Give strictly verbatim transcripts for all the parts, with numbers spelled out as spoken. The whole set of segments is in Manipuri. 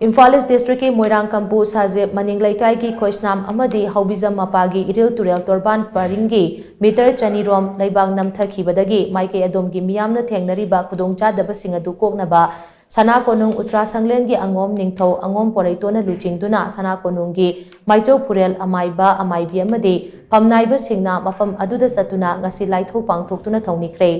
ꯏꯝꯐꯥꯜ ꯏꯁ ꯗꯤꯁꯇ꯭ꯔꯤꯛꯀꯤ ꯃꯣꯏꯔꯥꯡꯀꯝꯄꯨ ꯁꯥꯖꯦꯞ ꯃꯅꯤꯡ ꯂꯩꯀꯥꯏꯒꯤ ꯈꯣꯏꯁꯅꯥꯝ ꯑꯃꯗꯤ ꯍꯧꯕꯤꯖꯝ ꯃꯄꯥꯒꯤ ꯏꯔꯤꯜ ꯇꯨꯔꯦꯜ ꯇꯣꯔꯕꯥꯟ ꯄꯔꯤꯡꯒꯤ ꯃꯤꯇꯔ ꯆꯅꯤꯔꯣꯝ ꯂꯩꯕꯥꯛ ꯅꯝꯊꯈꯤꯕꯗꯒꯤ ꯃꯥꯏꯀꯩ ꯑꯗꯣꯝꯒꯤ ꯃꯤꯌꯥꯝꯅ ꯊꯦꯡꯅꯔꯤꯕ ꯈꯨꯗꯣꯡꯆꯥꯗꯕꯁꯤꯡ ꯑꯗꯨ ꯀꯣꯛꯅꯕ ꯁꯅꯥ ꯀꯣꯅꯨꯡ ꯎꯇ꯭ꯔꯥ ꯁꯪꯂꯦꯟꯒꯤ ꯑꯉꯣꯝ ꯅꯤꯡꯊꯧ ꯑꯉꯣꯝ ꯄꯣꯔꯩꯇꯣꯟꯅ ꯂꯨꯆꯤꯡꯗꯨꯅ ꯁꯅꯥ ꯀꯣꯅꯨꯡꯒꯤ ꯃꯥꯏꯆꯧ ꯐꯨꯔꯦꯜ ꯑꯃꯥꯏꯕ ꯑꯃꯥꯏꯕꯤ ꯑꯃꯗꯤ ꯐꯝꯅꯥꯏꯕꯁꯤꯡꯅ ꯃꯐꯝ ꯑꯗꯨꯗ ꯆꯠꯇꯨꯅ ꯉꯁꯤ ꯂꯥꯏꯊꯧ ꯄꯥꯡꯊꯣꯛꯇꯨꯅ ꯊꯧꯅꯤꯈ꯭ꯔꯦ꯫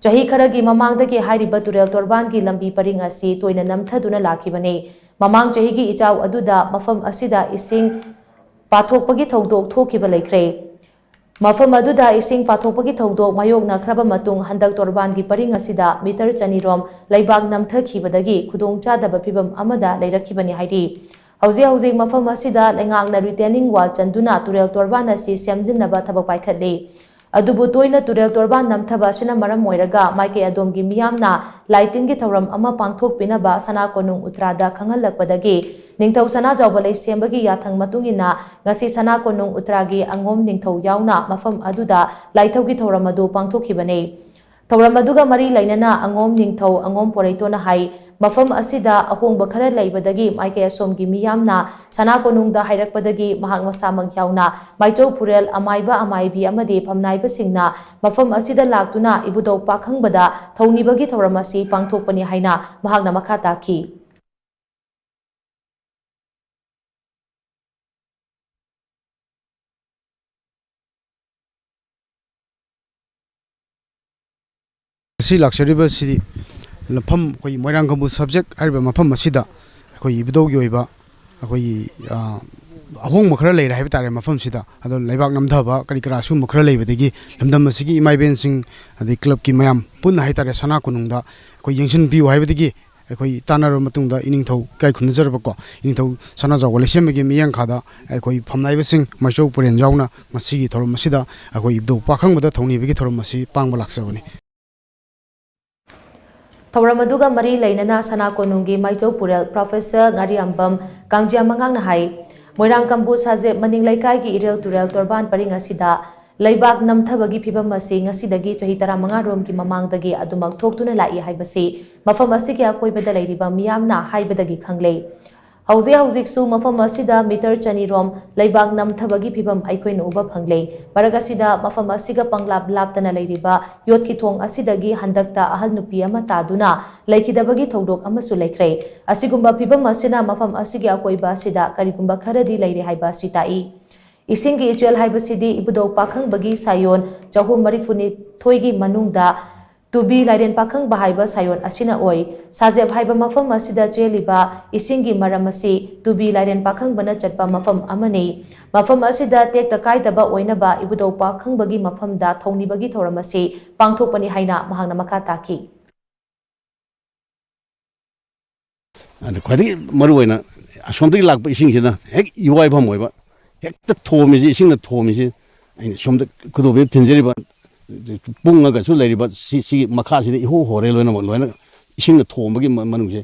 ꯆꯍꯤ ꯈꯔꯒꯤ ꯃꯃꯥꯡꯗꯒꯤ ꯍꯥꯏꯔꯤꯕ ꯇꯨꯔꯦꯜ ꯇꯣꯔꯕꯥꯟꯒꯤ ꯂꯝꯕꯤ ꯄꯔꯤꯡ ꯑꯁꯤ ꯇꯣꯏꯅ ꯅꯝꯊꯗꯨꯅ ꯂꯥꯛꯈꯤꯕꯅꯤ꯫ ꯃꯃꯥꯡ ꯆꯍꯤꯒꯤ ꯏꯆꯥꯎ ꯑꯗꯨꯗ ꯃꯐꯝ ꯑꯁꯤꯗ ꯏꯁꯤꯡ ꯄꯥꯊꯣꯛꯄꯒꯤ ꯊꯧꯗꯣꯛ ꯊꯣꯛꯈꯤꯕ ꯂꯩꯈ꯭ꯔꯦ꯫ ꯃꯐꯝ ꯑꯗꯨꯗ ꯏꯁꯤꯡ ꯄꯥꯊꯣꯛꯄꯒꯤ ꯊꯧꯗꯣꯛ ꯃꯥꯌꯣꯛꯅꯈ꯭ꯔꯕ ꯃꯇꯨꯡ ꯍꯟꯗꯛ ꯇꯣꯔꯕꯥꯟꯒꯤ ꯄꯔꯤꯡ ꯑꯁꯤꯗ ꯃꯤꯇꯔ ꯆꯅꯤꯔꯣꯝ ꯂꯩꯕꯥꯛ ꯅꯝꯊꯈꯤꯕꯗꯒꯤ ꯈꯨꯗꯣꯡꯆꯥꯗꯕ ꯐꯤꯚꯝ ꯑꯃꯗ ꯂꯩꯔꯛꯈꯤꯕꯅꯤ ꯍꯥꯏꯔꯤ꯫ ꯍꯧꯖꯤꯛ ꯍꯧꯖꯤꯛ ꯃꯐꯝ ꯑꯁꯤꯗ ꯂꯩꯉꯥꯛꯅ retaining wall ꯆꯟꯗꯨꯅ ꯇꯨꯔꯦꯜ ꯇꯣꯔꯕꯥꯟ ꯑꯁꯤ ꯁꯦꯝꯖꯤꯟꯅꯕ ꯊꯕꯛ ꯄꯥꯏꯈꯠꯂꯤ꯫ ꯑꯗꯨꯕꯨ ꯇꯣꯏꯅ ꯇꯨꯔꯦꯜ ꯇꯣꯔꯕꯥꯟ ꯅꯝꯊꯕ ꯑꯁꯤꯅ ꯃꯔꯝ ꯑꯣꯏꯔꯒ ꯃꯥꯏꯀꯩ ꯑꯗꯣꯝꯒꯤ ꯃꯤꯌꯥꯝꯅ ꯂꯥꯏ ꯇꯤꯟꯒꯤ ꯊꯧꯔꯝ ꯑꯃ ꯄꯥꯡꯊꯣꯛꯄꯤꯅꯕ ꯁꯅꯥ ꯀꯣꯅꯨꯡ ꯎꯇ꯭ꯔꯥꯗ ꯈꯪꯍꯜꯂꯛꯄꯗꯒꯤ ꯅꯤꯡꯊꯧ ꯁꯅꯥꯖꯥꯎꯕ ꯂꯩꯁꯦꯝꯕꯒꯤ ꯌꯥꯊꯪ ꯃꯇꯨꯡ ꯏꯟꯅ ꯉꯁꯤ ꯁꯅꯥ ꯀꯣꯅꯨꯡ ꯎꯇ꯭ꯔꯥꯒꯤ ꯑꯉꯣꯝ ꯅꯤꯡꯊꯧ ꯌꯥꯎꯅ ꯃꯐꯝ ꯑꯗꯨꯗ ꯂꯥꯏꯊꯧꯒꯤ ꯊꯧꯔꯝ ꯑꯗꯨ ꯄꯥꯡꯊꯣꯛꯈꯤꯕꯅꯤ꯫ ꯊꯧꯔꯝ ꯑꯗꯨꯒ ꯃꯔꯤ ꯂꯩꯅꯅ ꯑꯉꯣꯝ ꯅꯤꯡꯊꯧ ꯑꯉꯣꯝ ꯄꯣꯔꯩꯇꯣꯅ ꯍꯥꯏ, ꯃꯐꯝ ꯑꯁꯤꯗ ꯑꯍꯣꯡꯕ ꯈꯔ ꯂꯩꯕꯗꯒꯤ ꯃꯥꯏꯀꯩ ꯑꯁꯣꯝꯒꯤ ꯃꯤꯌꯥꯝꯅ ꯁꯅꯥ ꯀꯣꯅꯨꯡꯗ ꯍꯥꯏꯔꯛꯄꯗꯒꯤ ꯃꯍꯥꯛ ꯃꯁꯥꯃꯛ ꯌꯥꯎꯅ ꯃꯥꯏꯆꯧ ꯐꯨꯔꯦꯜ ꯑꯃꯥꯏꯕ ꯑꯃꯥꯏꯕꯤ ꯑꯃꯗꯤ ꯐꯝꯅꯥꯏꯕꯁꯤꯡꯅ ꯃꯐꯝ ꯑꯁꯤꯗ ꯂꯥꯛꯇꯨꯅ ꯏꯕꯨꯙꯧ ꯄꯥꯈꯪꯕꯗ ꯊꯧꯅꯤꯕꯒꯤ ꯊꯧꯔꯝ ꯑꯁꯤ ꯄꯥꯡꯊꯣꯛꯄꯅꯤ ꯍꯥꯏꯅ ꯃꯍꯥꯛꯅ ꯃꯈꯥ ꯇꯥꯈꯤ꯫ ꯉꯁꯤ ꯂꯥꯛꯆꯔꯤꯕ ꯑꯁꯤꯗꯤ ꯃꯐꯝ ꯑꯩꯈꯣꯏꯒꯤ ꯃꯣꯏꯔꯥꯡꯀꯝꯄꯨ ꯁꯕꯖꯦꯛ ꯍꯥꯏꯔꯤꯕ ꯃꯐꯝ ꯑꯁꯤꯗ ꯑꯩꯈꯣꯏꯒꯤ ꯏꯕꯨꯙꯧꯒꯤ ꯑꯣꯏꯕ ꯑꯩꯈꯣꯏꯒꯤ, ꯑ, ꯑꯍꯣꯡꯕ ꯈꯔ ꯂꯩꯔꯦ ꯍꯥꯏꯕ ꯇꯥꯔꯦ ꯃꯐꯝꯁꯤꯗ꯫ ꯑꯗꯣ ꯂꯩꯕꯥꯛ ꯅꯝꯊꯕ ꯀꯔꯤ ꯀꯔꯥ ꯁꯤꯒꯨꯝꯕ ꯈꯔ ꯂꯩꯕꯗꯒꯤ ꯂꯝꯗꯝ ꯑꯁꯤꯒꯤ ꯏꯃꯥ ꯏꯕꯦꯟꯁꯤꯡ ꯑꯗꯩ ꯀ꯭ꯂꯕꯀꯤ ꯃꯌꯥꯝ ꯄꯨꯟꯅ ꯍꯥꯏ ꯇꯥꯔꯦ ꯁꯅꯥ ꯀꯣꯅꯨꯡꯗ ꯑꯩꯈꯣꯏ ꯌꯦꯡꯁꯤꯟꯕꯤꯌꯨ ꯍꯥꯏꯕꯗꯒꯤ ꯑꯩꯈꯣꯏ ꯇꯥꯟꯅꯔꯕ ꯃꯇꯨꯡꯗ ꯏꯅꯤꯡꯊꯧ ꯏꯀꯥꯏ ꯈꯨꯝꯅꯖꯔꯕꯀꯣ, ꯏꯅꯤꯡꯊꯧ ꯁꯅꯥꯖꯥꯎꯕ ꯂꯩꯁꯦꯝꯕꯒꯤ ꯃꯤꯠꯌꯦꯡꯈꯥꯗ ꯑꯩꯈꯣꯏ ꯐꯝꯅꯥꯏꯕꯁꯤꯡ ꯃꯥꯏꯆꯧ ꯄꯨꯔꯦꯟ ꯌꯥꯎꯅ ꯉꯁꯤꯒꯤ ꯊꯧꯔꯝ ꯑꯁꯤꯗ ꯑꯩꯈꯣꯏ ꯏꯕꯨꯙꯧ ꯄꯥꯈꯪꯕꯗ ꯊꯧꯅꯤꯕꯒꯤ ꯊꯧꯔꯝ ꯑꯁꯤ ꯄꯥꯡꯕ ꯂꯥꯛꯆꯕꯅꯤ꯫ ꯊꯧꯔꯝ ꯑꯗꯨꯒ ꯃꯔꯤ ꯂꯩꯅꯅ ꯁꯅꯥ ꯀꯣꯅꯨꯡꯒꯤ ꯃꯥꯏꯆꯧ ꯄꯨꯔꯦꯜ ꯄ꯭ꯔꯣꯐꯦꯁꯔ ꯉꯥꯔꯤꯌꯥꯝꯕꯝ ꯀꯥꯡꯖꯤꯌꯥꯃꯉꯥꯡꯅ ꯍꯥꯏ, ꯃꯣꯏꯔꯥꯡꯀꯝꯄꯨ ꯁꯥꯖꯦꯞ ꯃꯅꯤꯡ ꯂꯩꯀꯥꯏꯒꯤ ꯏꯔꯦꯜ ꯇꯨꯔꯦꯜ ꯇꯣꯔꯕꯥꯟ ꯄꯔꯤꯡ ꯑꯁꯤꯗ ꯂꯩꯕꯥꯛ ꯅꯝꯊꯕꯒꯤ ꯐꯤꯚꯝ ꯑꯁꯤ ꯉꯁꯤꯗꯒꯤ ꯆꯍꯤ ꯇꯔꯥꯃꯉꯥ ꯔꯣꯝꯒꯤ ꯃꯃꯥꯡꯗꯒꯤ ꯑꯗꯨꯃꯛ ꯊꯣꯛꯇꯨꯅ ꯂꯥꯛꯏ ꯍꯥꯏꯕꯁꯤ ꯃꯐꯝ ꯑꯁꯤꯒꯤ ꯑꯀꯣꯏꯕꯗ ꯂꯩꯔꯤꯕ ꯃꯤꯌꯥꯝꯅ ꯍꯥꯏꯕꯗꯒꯤ ꯈꯪꯂꯦ꯫ ꯍꯧꯖꯤꯛ ꯍꯧꯖꯤꯛꯁꯨ ꯃꯐꯝ ꯑꯁꯤꯗ ꯃꯤꯇꯔ ꯆꯅꯤ ꯔꯣꯝ ꯂꯩꯕꯥꯛ ꯅꯝꯊꯕꯒꯤ ꯐꯤꯚꯝ ꯑꯩꯈꯣꯏꯅ ꯎꯕ ꯐꯪꯂꯦ꯫ ꯃꯔꯛ ꯑꯁꯤꯗ ꯃꯐꯝ ꯑꯁꯤꯒ ꯄꯪꯂꯥꯞ ꯂꯥꯞꯇꯅ ꯂꯩꯔꯤꯕ ꯌꯣꯠꯀꯤ ꯊꯣꯡ ꯑꯁꯤꯗꯒꯤ ꯍꯟꯗꯛꯇ ꯑꯍꯜ ꯅꯨꯄꯤ ꯑꯃ ꯇꯥꯗꯨꯅ ꯂꯩꯈꯤꯗꯕꯒꯤ ꯊꯧꯗꯣꯛ ꯑꯃꯁꯨ ꯂꯩꯈ꯭ꯔꯦ꯫ ꯑꯁꯤꯒꯨꯝꯕ ꯐꯤꯚꯝ ꯑꯁꯤꯅ ꯃꯐꯝ ꯑꯁꯤꯒꯤ ꯑꯀꯣꯏꯕ ꯑꯁꯤꯗ ꯀꯔꯤꯒꯨꯝꯕ ꯈꯔꯗꯤ ꯂꯩꯔꯦ ꯍꯥꯏꯕ ꯑꯁꯤ ꯇꯥꯛꯏ꯫ ꯏꯁꯤꯡꯒꯤ ꯏꯆꯦꯜ ꯍꯥꯏꯕꯁꯤꯗꯤ ꯏꯕꯨꯙꯧ ꯄꯥꯈꯪꯕꯒꯤ ꯁꯥꯌꯣꯟ ꯆꯍꯨꯝ ꯃꯔꯤꯐꯨꯅꯤꯊꯣꯏꯒꯤ ꯃꯅꯨꯡꯗ ꯇꯨꯕꯤ ꯂꯥꯏꯔꯦꯟ ꯄꯥꯈꯪꯕ ꯍꯥꯏꯕ ꯁꯥꯌꯣꯟ ꯑꯁꯤꯅ ꯑꯣꯏ꯫ ꯁꯥꯖꯦꯞ ꯍꯥꯏꯕ ꯃꯐꯝ ꯑꯁꯤꯗ ꯆꯦꯜꯂꯤꯕ ꯏꯁꯤꯡꯒꯤ ꯃꯔꯝ ꯑꯁꯤ ꯇꯨꯕꯤ ꯂꯥꯏꯔꯦꯟ ꯄꯥꯈꯪꯕꯅ ꯆꯠꯄ ꯃꯐꯝ ꯑꯃꯅꯤ꯫ ꯃꯐꯝ ꯑꯁꯤꯗ ꯇꯦꯛꯇ ꯀꯥꯏꯗꯕ ꯑꯣꯏꯅꯕ ꯏꯕꯨꯙꯧ ꯄꯥꯈꯪꯕꯒꯤ ꯃꯐꯝꯗ ꯊꯧꯅꯤꯕꯒꯤ ꯊꯧꯔꯝ ꯑꯁꯤ ꯄꯥꯡꯊꯣꯛꯄꯅꯤ ꯍꯥꯏꯅ ꯃꯍꯥꯛꯅ ꯃꯈꯥ ꯇꯥꯈꯤ꯫ ꯑꯗ ꯈ꯭ꯋꯥꯏꯗꯒꯤ ꯃꯔꯨ ꯑꯣꯏꯅ ꯑꯁꯣꯝꯗꯒꯤ ꯂꯥꯛꯄ ꯏꯁꯤꯡꯁꯤꯅ ꯍꯦꯛ ꯏꯋꯥꯏꯐꯝ ꯑꯣꯏꯕ, ꯍꯦꯛꯇ ꯊꯣꯝꯃꯤꯁꯤ, ꯏꯁꯤꯡꯅ ꯊꯣꯝꯃꯤꯁꯤ꯫ ꯑꯩꯅ ꯁꯣꯝꯗ ꯈꯨꯗꯣꯝꯕꯤꯗ ꯊꯤꯟꯖꯔꯤꯕ, ꯄꯨꯡꯉꯒꯁꯨ ꯂꯩꯔꯤꯕ ꯁꯤ, ꯁꯤꯒꯤ ꯃꯈꯥꯁꯤꯗ ꯏꯍꯣ ꯍꯣꯔꯦ ꯂꯣꯏꯅꯃꯛ, ꯂꯣꯏꯅ ꯏꯁꯤꯡꯅ ꯊꯣꯝꯕꯒꯤ ꯃ-, ꯃꯅꯨꯡꯁꯦ,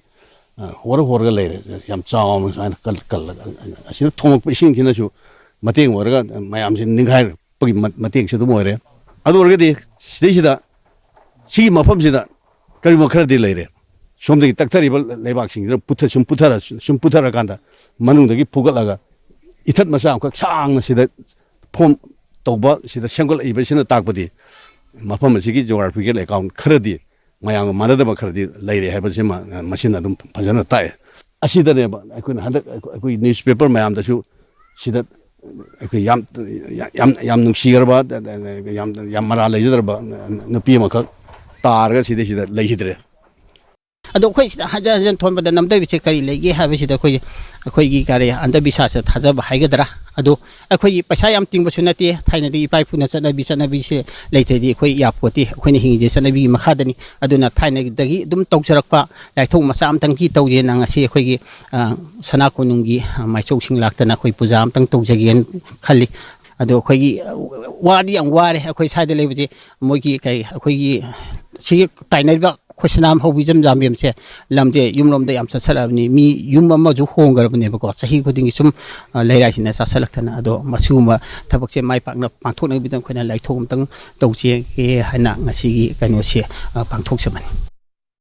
ꯑ, ꯍꯣꯔ ꯍꯣꯔꯒ ꯂꯩꯔꯦ꯫ ꯌꯥꯝ ꯆꯥꯎꯅ ꯁꯨꯃꯥꯏꯅ ꯀꯜ-, ꯀꯜꯂꯒ, ꯑꯁꯤꯗ ꯊꯣꯝꯃꯛꯄ ꯏꯁꯤꯡꯁꯤꯅꯁꯨ ꯃꯇꯦꯡ ꯑꯣꯏꯔꯒ ꯃꯌꯥꯝꯁꯤ ꯅꯤꯡꯈꯥꯏꯔꯛꯄꯒꯤ ꯃ-, ꯃꯇꯦꯡꯁꯨ ꯑꯗꯨꯝ ꯑꯣꯏꯔꯦ꯫ ꯑꯗꯨ ꯑꯣꯏꯔꯒꯗꯤ ꯁꯤꯗꯩꯁꯤꯗ, ꯁꯤꯒꯤ ꯃꯐꯝꯁꯤꯗ ꯀꯔꯤꯒꯨꯝꯕ ꯈꯔꯗꯤ ꯂꯩꯔꯦ꯫ ꯁꯣꯝꯗꯒꯤ ꯇꯛꯊꯔꯤꯕ ꯂꯩꯕꯥꯛꯁꯤꯡꯁꯤꯅ ꯄꯨꯊ-, ꯁꯨꯝ ꯄꯨꯊꯔ-, ꯁꯨꯝ ꯄꯨꯊꯔꯀꯥꯟꯗ ꯃꯅꯨꯡꯗꯒꯤ ꯐꯨꯒꯠꯂꯒ ꯏꯊꯠ ꯃꯆꯥ ꯑꯃꯈꯛ ꯁꯥꯡꯅ ꯁꯤꯗ ꯐꯣꯝ ꯇꯧꯕ, ꯁꯤꯗ ꯁꯦꯝꯒꯠꯂꯛꯏꯕꯁꯤꯅ ꯇꯥꯛꯄꯗꯤ ꯃꯐꯝ ꯑꯁꯤꯒꯤ geographical account ꯈꯔꯗꯤ ꯃꯌꯥꯝꯒ ꯃꯥꯟꯅꯗꯕ ꯈꯔꯗꯤ ꯂꯩꯔꯦ ꯍꯥꯏꯕꯁꯤꯃ, ꯑ, ꯃꯁꯤꯅ ꯑꯗꯨꯝ ꯐꯖꯅ ꯇꯥꯛꯑꯦ꯫ ꯑꯁꯤꯗꯅꯦꯕ ꯑꯩꯈꯣꯏꯅ ꯍꯟꯗꯛ ꯑꯩꯈꯣꯏ, ꯑꯩꯈꯣꯏ newspaper ꯃꯌꯥꯝꯗꯁꯨ ꯁꯤꯗ ꯑꯩꯈꯣꯏ ꯌꯥꯝ, ꯌꯥꯝ, ꯌꯥꯝ ꯅꯨꯡꯁꯤꯈ꯭ꯔꯕ, ꯌꯥꯝ, ꯌꯥꯝ ꯃꯔꯥ ꯂꯩꯖꯗ꯭ꯔꯕ ꯅꯨꯄꯤ ꯑꯃꯈꯛ ꯇꯥꯔꯒ ꯁꯤꯗꯩꯁꯤꯗ ꯂꯩꯈꯤꯗ꯭ꯔꯦ꯫ ꯑꯗꯣ ꯑꯩꯈꯣꯏ ꯁꯤꯗ ꯍꯟꯖꯟ ꯍꯟꯖꯟ ꯊꯣꯟꯕꯗ ꯅꯝꯊꯕꯤꯁꯦ ꯀꯔꯤ ꯂꯩꯒꯦ ꯍꯥꯏꯕꯁꯤꯗ ꯑꯩꯈꯣꯏ, ꯑꯩꯈꯣꯏꯒꯤ ꯀꯔꯤ ꯑꯟꯙꯕꯤꯁ꯭ꯋꯥꯁꯇ ꯊꯥꯖꯕ ꯍꯥꯏꯒꯗ꯭ꯔꯥ? ꯑꯗꯣ ꯑꯩꯈꯣꯏꯒꯤ ꯄꯩꯁꯥ ꯌꯥꯝ ꯇꯤꯡꯕꯁꯨ ꯅꯠꯇꯦ, ꯊꯥꯏꯅꯗꯤ ꯏꯄꯥ ꯏꯄꯨꯅ ꯆꯠꯅꯕꯤ, ꯆꯠꯅꯕꯤꯁꯦ ꯂꯩꯇ꯭ꯔꯗꯤ ꯑꯩꯈꯣꯏ ꯌꯥꯄꯣꯠꯇꯦ꯫ ꯑꯩꯈꯣꯏꯅ ꯍꯤꯡꯉꯤꯁꯦ ꯆꯠꯅꯕꯤꯒꯤ ꯃꯈꯥꯗꯅꯤ꯫ ꯑꯗꯨꯅ ꯊꯥꯏꯅꯗꯒꯤ ꯑꯗꯨꯝ ꯇꯧꯖꯔꯛꯄ ꯂꯥꯏꯊꯧ ꯃꯆꯥ ꯑꯃꯇꯪꯗꯤ ꯇꯧꯖꯦꯅ ꯉꯁꯤ ꯑꯩꯈꯣꯏꯒꯤ, ꯑ, ꯁꯅꯥ ꯀꯣꯅꯨꯡꯒꯤ, ꯑ, ꯃꯥꯏꯆꯧꯁꯤꯡ ꯂꯥꯛꯇꯅ ꯑꯩꯈꯣꯏ ꯄꯨꯖꯥ ꯑꯃꯇꯪ ꯇꯧꯖꯒꯦꯅ ꯈꯜꯂꯤ꯫ ꯑꯗꯣ ꯑꯩꯈꯣꯏꯒꯤ, ꯑ, ꯋꯥꯗꯤ ꯌꯥꯝ ꯋꯥꯔꯦ ꯑꯩꯈꯣꯏ ꯁ꯭ꯋꯥꯏꯗ ꯂꯩꯕꯁꯦ꯫ ꯃꯣꯏꯒꯤ ꯀꯩ, ꯑꯩꯈꯣꯏꯒꯤ ꯁꯤꯒꯤ ꯇꯥꯏꯅꯔꯤꯕ ꯈꯣꯏꯁꯅꯥꯝ ꯍꯧꯕꯤꯖꯝ ꯖꯥꯝꯕꯦꯝꯁꯦ ꯂꯝꯁꯦ ꯌꯨꯝꯂꯣꯝꯗ ꯌꯥꯝ ꯆꯠꯁꯜꯂꯛꯑꯕꯅꯤ꯫ ꯃꯤ ꯌꯨꯝ ꯑꯃꯁꯨ ꯍꯣꯡꯈ꯭ꯔꯕꯅꯦꯕꯀꯣ, ꯆꯍꯤ ꯈꯨꯗꯤꯡꯒꯤ ꯁꯨꯝ, ꯑ, ꯂꯩꯔꯥꯏꯁꯤꯅ ꯆꯥꯁꯜꯂꯛꯇꯅ꯫ ꯑꯗꯣ ꯃꯁꯤꯒꯨꯝꯕ ꯊꯕꯛꯁꯦ ꯃꯥꯏ ꯄꯥꯛꯅ ꯄꯥꯡꯊꯣꯛꯅꯕꯒꯤꯗꯃꯛ ꯑꯩꯈꯣꯏꯅ ꯂꯥꯏꯊꯣꯛ ꯑꯃꯇꯪ ꯇꯧꯖꯒꯦ ꯍꯥꯏꯅ ꯉꯁꯤꯒꯤ ꯀꯩꯅꯣꯁꯦ, ꯑ, ꯄꯥꯡꯊꯣꯛꯆꯕꯅꯤ꯫